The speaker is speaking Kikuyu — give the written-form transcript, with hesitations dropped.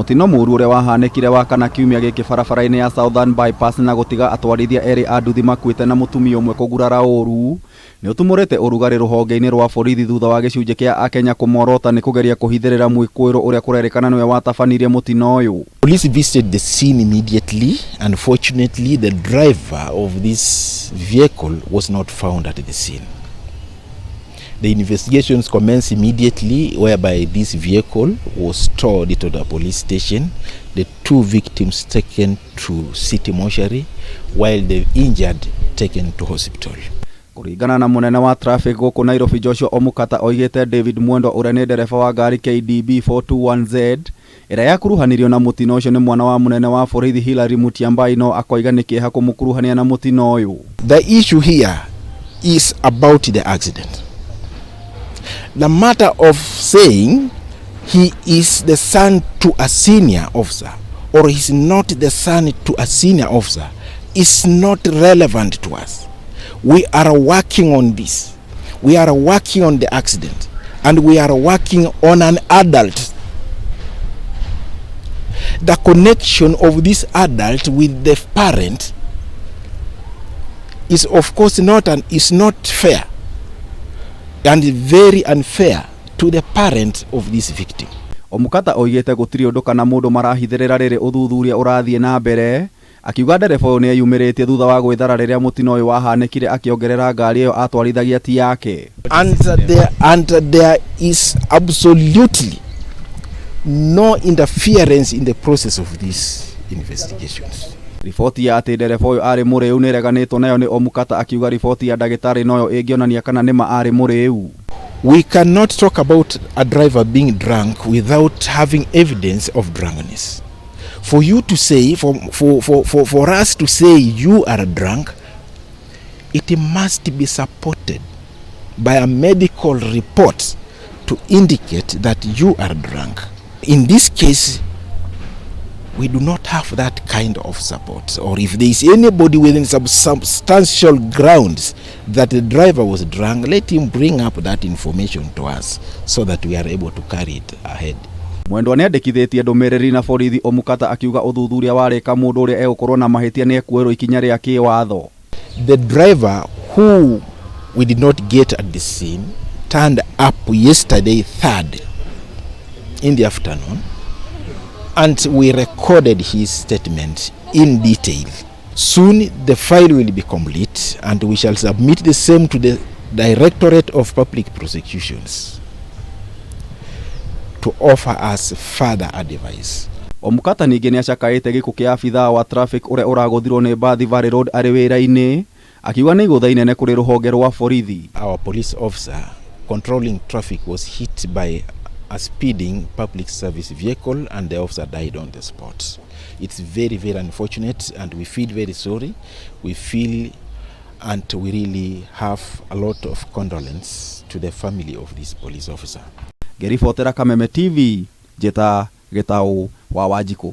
Mũtino mũũru ũrĩa wahanĩkire Wakana kiumia gĩkĩ barabara-inĩ ya Southern Bypass na gũtiga atwarithia erĩ a nduthi makuĩte na mũtumia ũmwe kũgurara ũũru nĩ ũtumũrĩte ũrugarĩ rũhonge-inĩ rwa borithi thutha wa gĩcunjĩ kĩa Akenya kũmorota nĩ kũgeria kũhithĩrĩra mwĩkũĩrwo ũrĩa kũrerĩkana nĩwe watabanirie mũtino ũyũ. Police visited the scene immediately. Unfortunately, the driver of this vehicle was not found at the scene. The investigations commenced immediately, whereby this vehicle was towed to the police station, the two victims taken to city mortuary, while the injured taken to hospital. Kũringana na mũnene wa traffic gũkũ Nairobi Joshua Omukata oigĩte David Mwendwa ũrĩa nĩ ndereba wa ngari KDB 421Z ĩrĩa yakuruhanirio na mũtino ũcio nĩ mwana wa mũnene wa borithi Hillary Mutyambai no akoiga nĩ kĩeha kũmũkuruhania na mũtino ũyũ. The issue here is about the accident. The matter of saying he is the son to a senior officer or he's not the son to a senior officer is not relevant to us. We are working on this. We are working on the accident and we are working on an adult. The connection of this adult with the parent is of course not an, is not fair and very unfair to the parent of this victim. Omukata oigĩte gũtirĩ ũndũ kana mũndũ marahithĩrĩra rĩrĩ ũthuthuria ũrathiĩ na mbere akiuga ndereba ũyũ nĩeyumĩrĩtie thutha wa gwĩthara rĩrĩa mũtino ũyũ wahanĩkire akĩongerera ngari ĩyo atwarithagia ti yake. And there is absolutely no interference in the process of these investigations. Riboti ya atĩ ndereba ũyũ arĩ mũrĩu nĩreganĩtwo nayo nĩ Omukata akiuga riboti ya ndagĩtarĩ noyo ĩngĩonania kana nĩma arĩ mũrĩu. We cannot talk about a driver being drunk without having evidence of drunkenness. For you to say, for us to say you are drunk, it must be supported by a medical report to indicate that you are drunk. In this case, we do not have that kind of support. Or if there is anybody within some substantial grounds that the driver was drunk, let him bring up that information to us so that we are able to carry it ahead. Mwendwa nĩandĩkithĩtie ndũmĩrĩri na borithi Omukata akiuga ũthuthuria warĩka mũndũ ũrĩa egũkorwo na mahĩtia nĩekuoerwo ikinya rĩa kĩwatho. The driver who we did not get at the scene turned up yesterday, third, in the afternoon, and we recorded his statement in detail. Soon the file will be complete and we shall submit the same to the Directorate of Public Prosecutions to offer us further advice. Omukata ningĩ nĩacakaĩte gĩkuũ kĩa abithaa wa traffic ũrĩa ũragũthirwo nĩ mbathi Valley Road arĩ wĩra-inĩ akiuga nĩ igũtha inene kũrĩ rũhonge rwa borithi. Our police officer controlling traffic was hit by a speeding public service vehicle and the officer died on the spot. It's very, very unfortunate and we feel very sorry. We feel and we really have a lot of condolence to the family of this police officer. Ngĩribotera Kameme TV njĩta Gĩtaũ wa Wanjikũ.